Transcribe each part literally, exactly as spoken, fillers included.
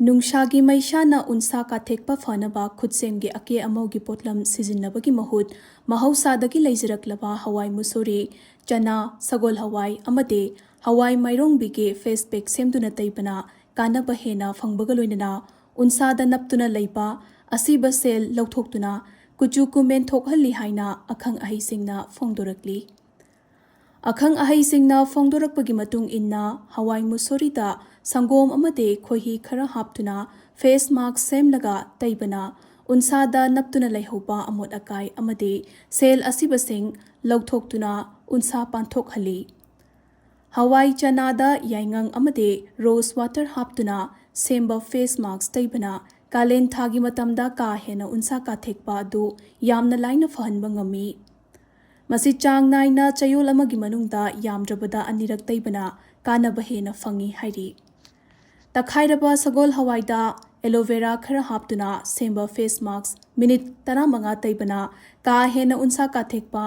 ꯅꯨꯡꯁꯥꯒꯤ ꯃꯩꯁꯥꯅ ꯎꯟꯁꯥ ꯀꯥꯊꯦꯛꯄ ꯐꯅꯕ ꯈꯨꯠꯁꯦꯝꯒꯤ ꯑꯀꯦ ꯑꯃꯧꯒꯤ ꯄꯣꯠꯂꯝ ꯁꯤꯖꯤꯟꯅꯕꯒꯤ ꯃꯍꯨꯠ, ꯃꯍꯧꯁꯥꯗꯒꯤ ꯂꯩꯖꯔꯛꯂꯕ ꯍꯋꯥꯏ ꯃꯨꯁꯣꯔꯤ, ꯆꯅꯥ, ꯁꯒꯣꯜ ꯍꯋꯥꯏ ꯑꯃꯗꯤ ꯍꯋꯥꯏ ꯃꯥꯏꯔꯣꯡꯕꯤꯒꯤ ꯐꯦꯁ ꯄꯦꯛ ꯁꯦꯝꯗꯨꯅ ꯇꯩꯕꯅ ꯀꯥꯟꯅꯕ ꯍꯦꯟꯅ ꯐꯪꯕꯒ ꯂꯣꯏꯅꯅ ꯎꯟꯁꯥꯗ ꯅꯞꯇꯨꯅ ꯂꯩꯕ ꯑꯁꯤꯕ ꯁꯦꯜ ꯂꯧꯊꯣꯛꯇꯨꯅ ꯀꯨꯆꯨ ꯀꯨꯃꯦꯟ ꯊꯣꯛꯍꯜꯂꯤ ꯍꯥꯏꯅ ꯑꯈꯪ ꯑꯍꯩꯁꯤꯡꯅ ꯐꯣꯡꯗꯣꯔꯛꯂꯤ꯫ ꯑꯈꯪ ꯑꯍꯩꯁꯤꯡꯅ ꯐꯣꯡꯗꯣꯔꯛꯄꯒꯤ ꯃꯇꯨꯡ ꯏꯟꯅ, ꯍꯋꯥꯏ ꯃꯨꯁꯣꯔꯤꯗ ꯁꯪꯒꯣꯝ ꯑꯃꯗꯤ ꯈꯣꯏꯍꯤ ꯈꯔ ꯍꯥꯞꯇꯨꯅ ꯐꯦꯁ ꯃꯥꯛꯁ ꯁꯦꯝꯂꯒ ꯇꯩꯕꯅ ꯎꯟꯁꯥꯗ ꯅꯞꯇꯨꯅ ꯂꯩꯍꯧꯕ ꯑꯃꯣꯠ ꯑꯀꯥꯏ ꯑꯃꯗꯤ ꯁꯦꯜ ꯑꯁꯤꯕꯁꯤꯡ ꯂꯧꯊꯣꯛꯇꯨꯅ ꯎꯟꯁꯥ ꯄꯥꯟꯊꯣꯛꯍꯜꯂꯤ꯫ ꯍꯋꯥꯏ ꯆꯅꯥꯗ ꯌꯥꯏꯉꯪ ꯑꯃꯗꯤ ꯔꯣꯁ ꯋꯥꯇꯔ ꯍꯥꯞꯇꯨꯅ ꯁꯦꯝꯕ ꯐꯦꯁ ꯃꯥꯛꯁ ꯇꯩꯕꯅ ꯀꯥꯂꯦꯟ ꯊꯥꯒꯤ ꯃꯇꯝꯗ ꯀꯥ ꯍꯦꯟꯅ ꯎꯟꯁꯥ ꯀꯥꯊꯦꯛꯄ ꯑꯗꯨ ꯌꯥꯝꯅ ꯂꯥꯏꯅ ꯐꯍꯟꯕ ꯉꯝꯃꯤ꯫ ꯃꯁꯤ ꯆꯥꯡ ꯅꯥꯏꯅ ꯆꯌꯣꯜ ꯑꯃꯒꯤ ꯃꯅꯨꯡꯗ ꯌꯥꯝꯗ꯭ꯔꯕꯗ ꯑꯅꯤꯔꯛ ꯇꯩꯕꯅ ꯀꯥꯟꯅꯕ ꯍꯦꯟꯅ ꯐꯪꯏ ꯍꯥꯏꯔꯤ꯫ ꯇꯛꯈꯥꯏꯔꯕ ꯁꯒꯣꯜ ꯍꯋꯥꯏꯗ ꯑꯦꯂꯣꯚꯦꯔꯥ ꯈꯔ ꯍꯥꯞꯇꯨꯅ ꯁꯦꯝꯕ ꯐꯦꯁ ꯃꯥꯛꯁ ꯃꯤꯅꯤꯠ ꯇꯔꯥꯃꯉꯥ ꯇꯩꯕꯅ ꯀꯥ ꯍꯦꯟꯅ ꯎꯟꯁꯥ ꯀꯥꯊꯦꯛꯄ,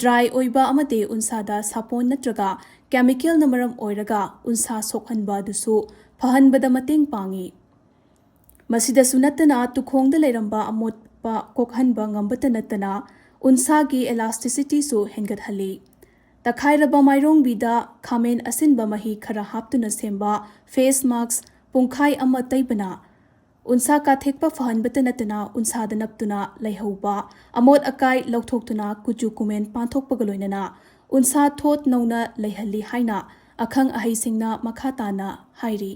ꯗ꯭ꯔꯥꯏ ꯑꯣꯏꯕ ꯑꯃꯗꯤ ꯎꯟꯁꯥꯗ ꯁꯥꯄꯣꯟ ꯅꯠꯇ꯭ꯔꯒ ꯀꯦꯃꯤꯀꯦꯜꯅ ꯃꯔꯝ ꯑꯣꯏꯔꯒ ꯎꯟꯁꯥ ꯁꯣꯛꯍꯟꯕ ꯑꯗꯨꯁꯨ ꯐꯍꯟꯕꯗ ꯃꯇꯦꯡ ꯄꯥꯡꯏ꯫ ꯃꯁꯤꯗꯁꯨ ꯅꯠꯇꯅ ꯇꯨꯈꯣꯡꯗ ꯂꯩꯔꯝꯕ ꯑꯃꯣꯠꯄ ꯀꯣꯛꯍꯟꯕ ꯉꯝꯕꯇ ꯅꯠꯇꯅ ꯎꯟꯁꯥꯒꯤ ꯏꯂꯥꯁꯇꯤꯁꯤꯇꯤꯁꯨ ꯍꯦꯟꯒꯠꯍꯜꯂꯤ꯫ ꯇꯛꯈꯥꯏꯔꯕ ꯃꯥꯏꯔꯣꯡꯕꯤꯗ ꯈꯥꯃꯦꯟ ꯑꯁꯤꯟꯕ ꯃꯍꯤ ꯈꯔ ꯍꯥꯞꯇꯨꯅ ꯁꯦꯝꯕ ꯐꯦꯁ ꯃꯥꯛꯁ ꯄꯨꯡꯈꯥꯏ ꯑꯃ ꯇꯩꯕꯅ ꯎꯟꯁꯥ ꯀꯥꯊꯦꯛꯄ ꯐꯍꯟꯕꯇ ꯅꯠꯇꯅ ꯎꯟꯁꯥꯗ ꯅꯞꯇꯨꯅ ꯂꯩꯍꯧꯕ ꯑꯃꯣꯠ ꯑꯀꯥꯏ ꯂꯧꯊꯣꯛꯇꯨꯅ ꯀꯨꯆꯨ ꯀꯨꯃꯦꯟ ꯄꯥꯟꯊꯣꯛꯄꯒ ꯂꯣꯏꯅꯅ ꯎꯟꯁꯥ ꯊꯣꯠ ꯅꯧꯅ ꯂꯩꯍꯜꯂꯤ ꯍꯥꯏꯅ ꯑꯈꯪ ꯑꯍꯩꯁꯤꯡꯅ ꯃꯈꯥ ꯇꯥꯅ ꯍꯥꯏꯔꯤ꯫